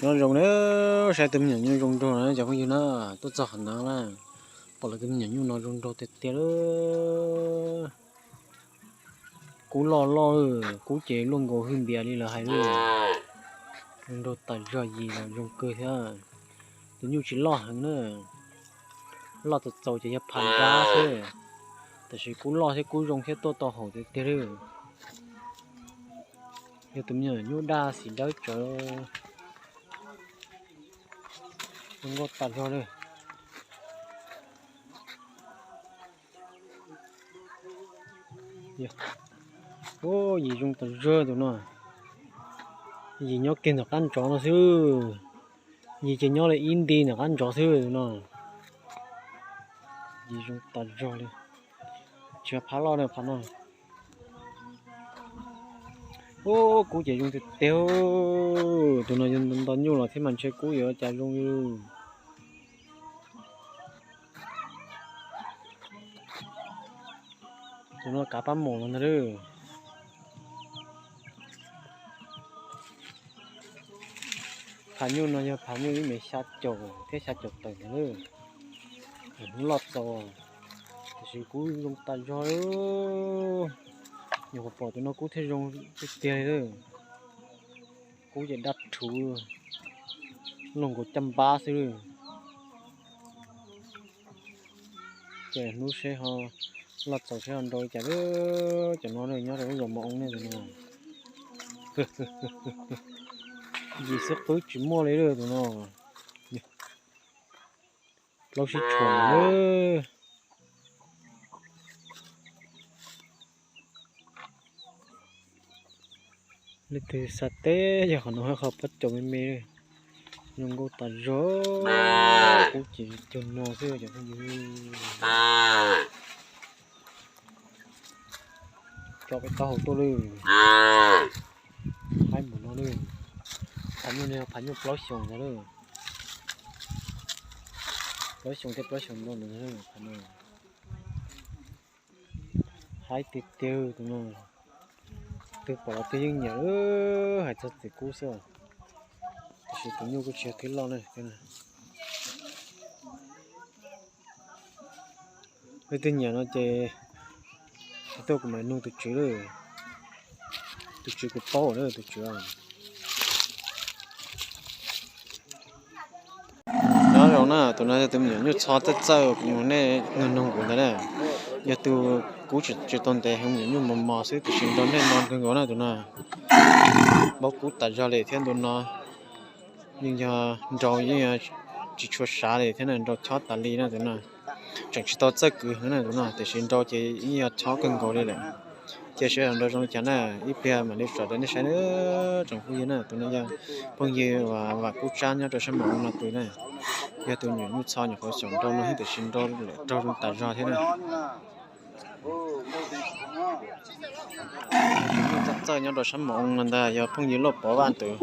Nyob zoo na, saib tus me nyuam nyuj zoo nraug na cov phooj ywg na, tuaj txog qhov no na, pom lawv tus me nyuam nyuj no zoo nraug tiag tiag li. Kub loj loj, kub ces luaj nkaus hwj npias li lawv hais li. Zoo nraug tas zog, yim los zoo kawg thiab. Tus nyuj tsis loj heev na, loj txaus txaus ces yog phav nrab xwb, tab sis kub loj thiab kub zoo thiab tuaj tau haum tiag tiag li. Yog tus me nyuam nyuj daj xim dawb tsawv, zoo nkauj tas zog li. Yim zoo tas zog tus no. Yim nyob kiag ntawm qab ntsov no xwb. Yim ces nyob li ib nti ntawm qab ntsov xwb tus no. Yim zoo tas zog li. Tsis yog phav loj na, phav no. Ub, kub ces zoo tiag tiag. Tus no yog nto nyuj los thiab mas ntshe kub yuav cas zoo li. Tus no kav pab maum los ntag lawm. Phav nyuj no yog phav nyuj ib mev xya caum thiab xya caum tawm ntawd lawm. Hnub loj txaus, tiam sis kub zoo tas zog li. Nyuam qhuav pom tus no kub thiaj zoo tiag tiag li lawm. Kub ces daj rhuv, luaj nkaus caj npab xwb li. Ces hnub seb ho loj txaus seb ho nrau li cas lawm. Cov no nyob rau lub zos Mos Oo ne tus no. Yim xwb qwb tsis muaj li lawm tus no. Plaub sib tshuam lawm. Leej twg xa teb yog qhov no qhov pob caus me me, zoo nkauj tas zog, kub ces cuag no xwb cov phooj ywg. Tso peb taub hau tuaj lawm. Haib npaum no lawm. Phav nyuj no yog phav nyuj plaub xyoos ntag lawm. Plaub xyoos thiab plaub xyoos nto ntawd phav no. Haib tiag tiag tus no. Twg pom los twg yeej nyiam, hais txog txiv kub xwb. Tab sis tus nyuj kuj tsis yog thwb loj na. Leej twg nyiam no ces tuaj kuv mam nug tus tswv lawm. Tus tswv kuv paub lawm tus tswv. Nyob zoo na, tus no yog tus me nyuam nyuj txho txawj txawj kuv mus nej nug nug kuv ntawd na. Yog tus kub tsis tau ntev heev, me nyuam nyuj mos mos xwb, tiam sis nrau nej no kawg nkaus na tus no. Npaub kub tas zog li thiab ntu no yeej yog nrau yeej tsis tshua sav li thiab na, nrau chob tas li na tus no. Tseem tsis tau txawj kwv heev na tus no, tiam sis nrau ces yeej yog chob kawg nkaus li lawm. Cia seb nrau zoo li cas na, ib pliag mam li tsom rau nej saib na tsoom phooj ywg na. Tus no yog phooj ywg Vam Kub Tsab nyob rau sab Moos Oos no tus na. Yog tus nyuam nyuj txho nyuam qhuav xyaum nrau no thiab tiam sis nrau lawm raug zoo tas zog thiab na. Nyuj txawj txawj nyob rau sab Moos Oos no ntag yog phooj ywg Lauj Pov Vaj tus.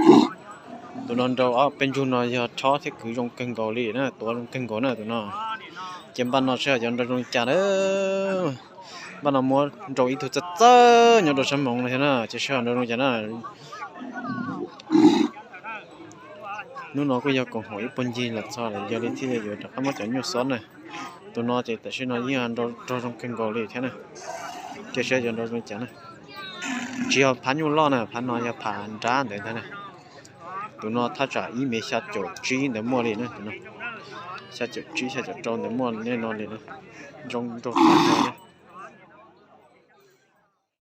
Tus no nrau ob peb ntsug no yog chob thiab kwv zoo kawg nkaus li na, tuav zoo kawg nkaus na tus no. Ces npaj no seb ho yuav nrau zoo li cas na. Npaj no muab nrau ib tug txawj txawj nyob rau sab Moos Oos no thiab na, ces seb ho nrau zoo li cas na. Hnub no kuj yog koom haum ib puag ncig los txog lawm, yog li thiaj li yuav rov qab muab cov nyuj xob na. Tus no ces tam sim no yeej nrau raug zoo kawg nkaus li thiab na. Cia seb yuav nrau zoo li cas na. Tsis yog phav nyuj loj na, phav no yog phav nrab ntawd ntag na. Tus no thaj tsam ib mev xya caum tsib ntawd muaj li na, tus no xya caum tsib xya caum rau ntawd muaj li no li na. Zoo nraug tas zog na.